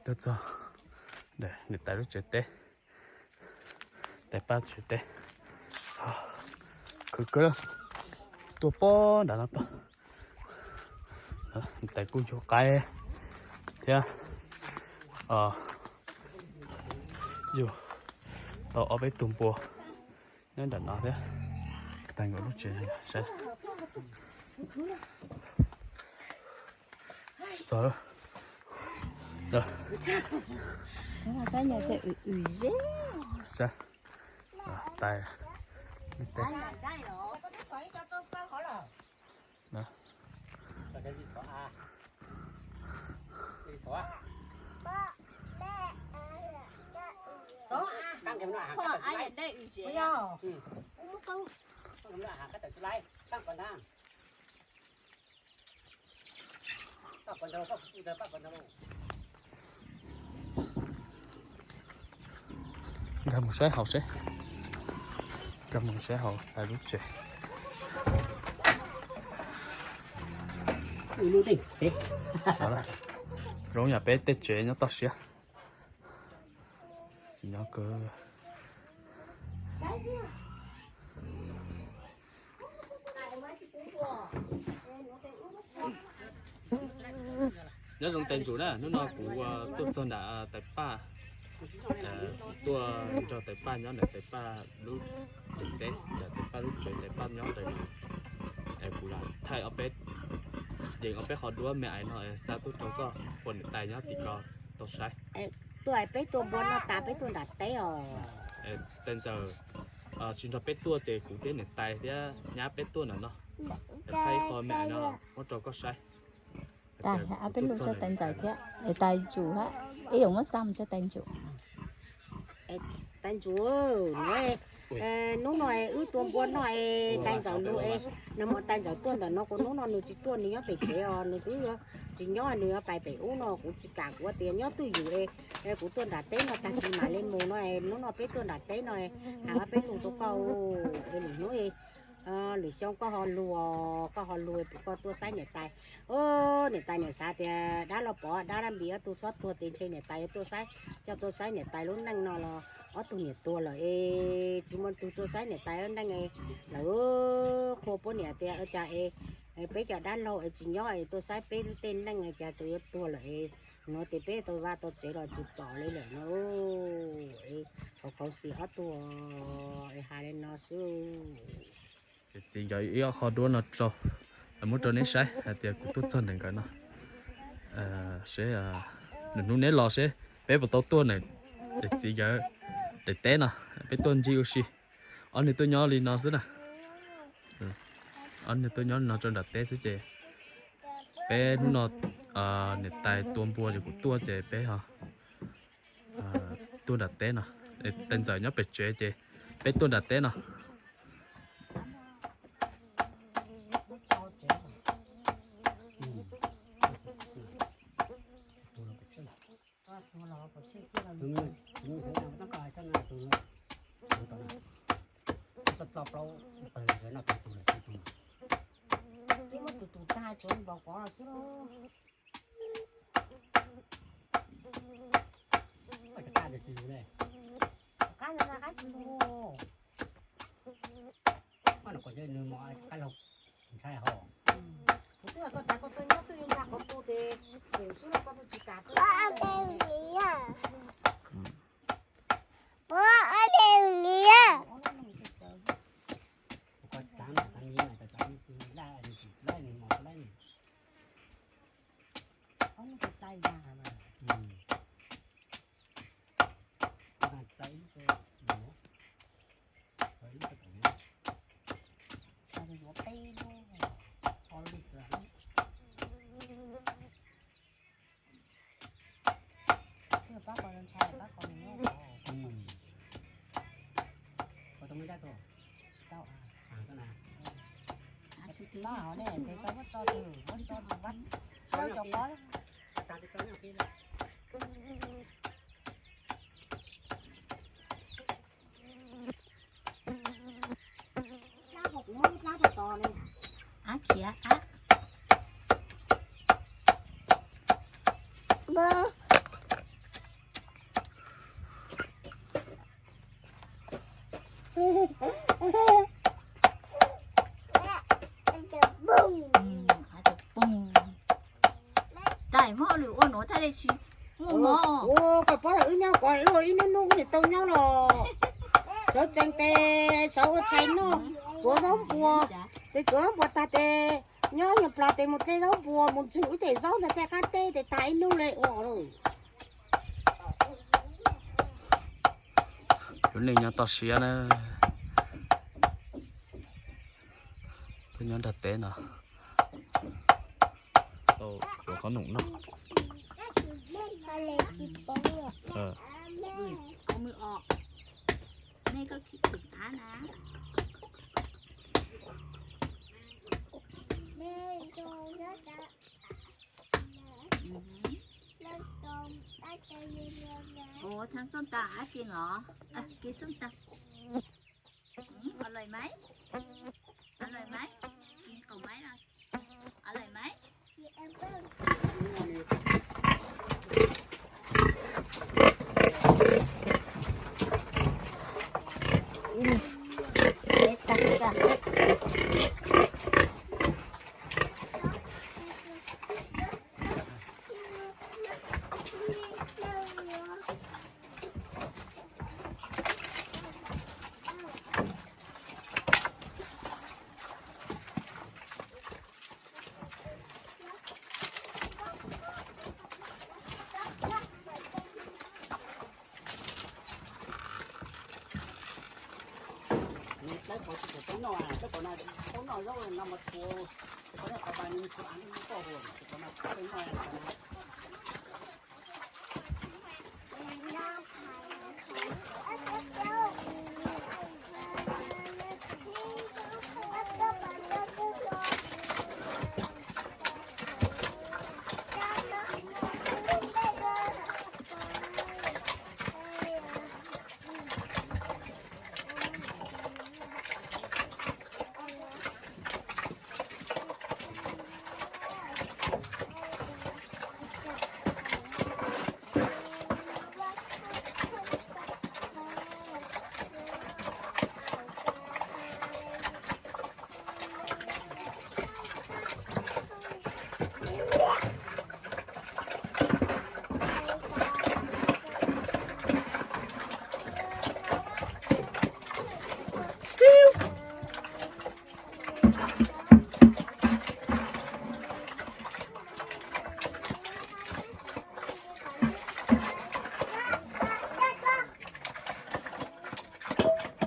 Txog niam tais lub tsev teb, tais Paj tsev teb, khwv kawg, tuaj pog nram no tuaj. Niam tais kuj yug qaib thiab, yug tau ob peb tug npua nyob nram no thiab. Tais nkawd lub tsev saib. Txog lawm. Saib. Tais. Nkag mus saib hauv seb, nkag mus saib hauv tais lub tsev. Zoo yam peb tej tsev nyob toj siab. Xis nyob kawg. Nyob zoo tais Ntsum na, hnub no kuv tuaj txog nram tais Paj, tuaj nrog tais Paj nyob ntawm tais Paj lub tsev teb, ntawm tais Paj lub tsev tais Paj nyob ntawd. Kuv los thaij ob peb, yeem ob peb qhov duab me ais no xa tuaj rau koj ua niam tais nyob tim ko tau saib. Tuaj peb tuaj npua no tas peb tuaj nram teb os. Tais ntxawm, tsis nrog peb tuaj ces kuv thiab niam tais thiab nyab peb tuaj ntawm no. Thaij ib qho me ais no muab rau koj saib. Peb lub tso tais ntxawm thiab, tais Ntsum thiab, ib yam muab xa mus tso tais Ntsum. Tais Ntsum, hnub no wb tua npua no es tais ntxawm lug es, nag hmo tais ntxawm tuaj ntawm no kuv hnub no nws tsis tuaj, nws nyob pem tsev os, nws twb tsis nyob, nws yuav pais pem ub no kuv tsis kam, kuv tias nyob twj ywm es kuv tuaj nram teb no tag kis mam li mus no es hnub no peb tuaj nram teb no es hais ob peb lus rau koj es lwm hnub lwm xyoo koj ho lug, koj ho lug es pum koj tuaj saib niam tais. Niam tais niam xav tias dab Lauj Pov dab Npis ob tug txhob tuag tes ntshe niam tais yuav tuaj saib, coj tuaj saib niam tais lub neej no los ob tug niam tuag lawm es tsis muaj tug tuaj saib niam tais lub neej es lawv qhua poj niam tias ua cas es peb cov dab laug es tsis nyob es tuaj saib peb tej neej es cas txawm yuav tuag lawm es, no tias peb tau vaj tau tsev los tsis pom li lawm no. Qhov khuv xim ob tug es hais li no xwb. Ces txiv nkawd ib ob qho duab no rau, muab rau neb saib hais tias kuv tuaj txog ntawm nkawd no. Seb nws hnub neb los seb peb puas tau tuaj na. Ces txiv nkawd daim teb no, peb tuaj ncig ua si, ob niag tuaj nyob li no xwb na. Ob niag tuaj nyob li no rau nram teb xwb ces peb hnub no niam tais tua npua ces kuv tuaj ces peb ho tuaj nram teb no. Tais ntxawm nyob pem tsev ces peb tuaj nram teb no. Ab khiav ab. Muab hauj lwm ua nuav thiaj li tsis muaj mob. Koj paub wb nyob ko wb ua ib hnub hnub wb tau nyob los sawv tsees tes sawv ua tshais noj, tsuav zaub npua, tes tsuav zaub npua tag tes nyob nyuag plas tes mus dlej zaub npua mus ntswg wb tej zaub ntawd tej qab teb tes tag ib hnub le ua. Lub neej nyob toj siab na. Tuaj nyob nram teb no, tau yuav qhob noom noj. Ua thav xoj tas ab ke los, ke xoj tas. Alais maiv, alais maiv, qaum maiv los, alais maiv. Tab tom tsis tau noj, tab tom no tau noj zaub no mas tus, tus ko noj tau ba nws tsis an noj koj hu, tus ko no tsis tau noj na.